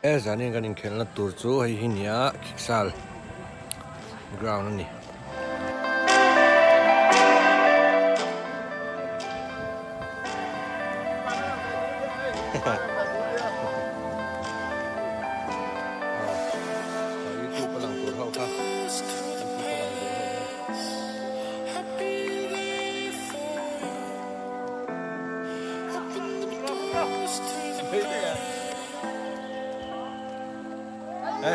E zanin kan inkhelhna tur chu hei hi nia khiksal ground a ni. Youtube a lang tur ho kha youtube a lang tur ho kha. Ê.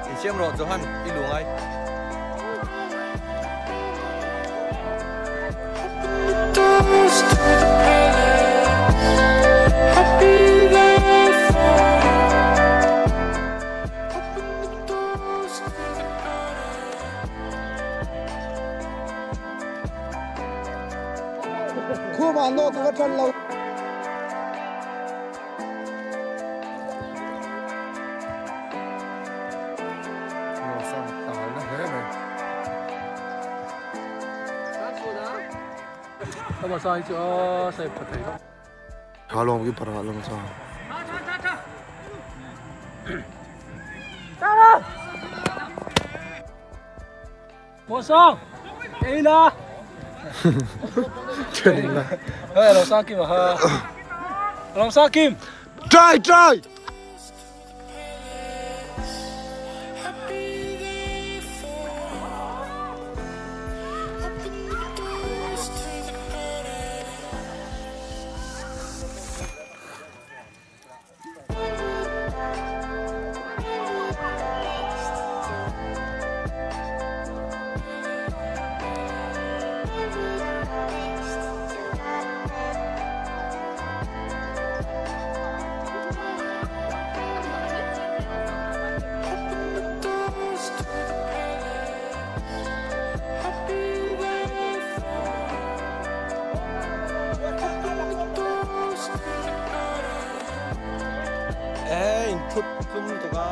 Insiam rawh Johan i lu ngai. Khuma no ka than lo. Halong ki para halong sa. Bosong, đi la. Hey, Long Sa Kim à? Long Sa Kim. Try, try. Ê, thút lum tụi ta.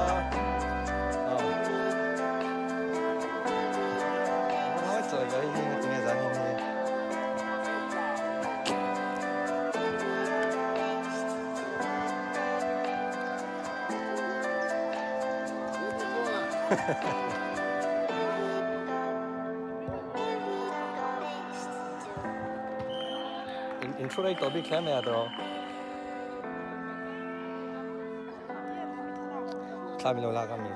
Nói trời ơi, nghe giá như thế. In đây tôi biết khéo mẹ rồi. Thà mình lo cái mình.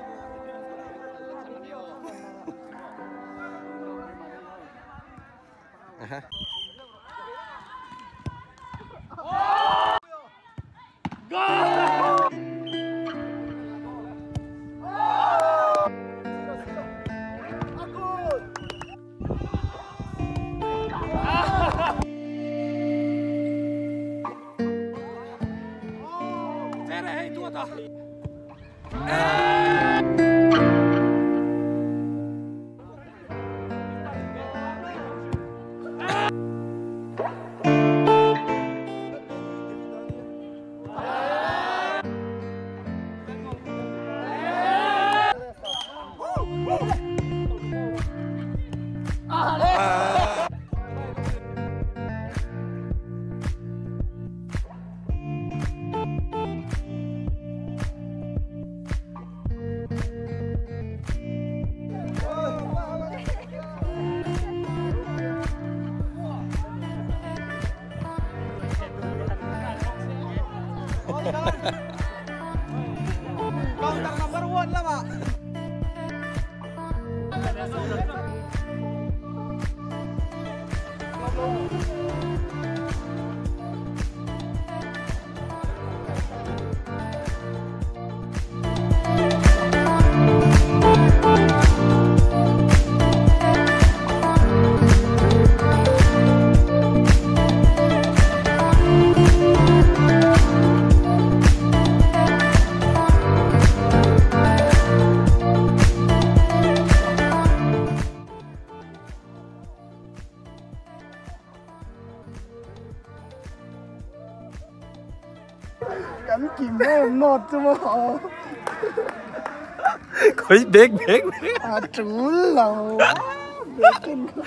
Counter number 1 lah, Pak. Nawt chu maw? Khawi bag bag bag. A tul lo. Bag ken kha.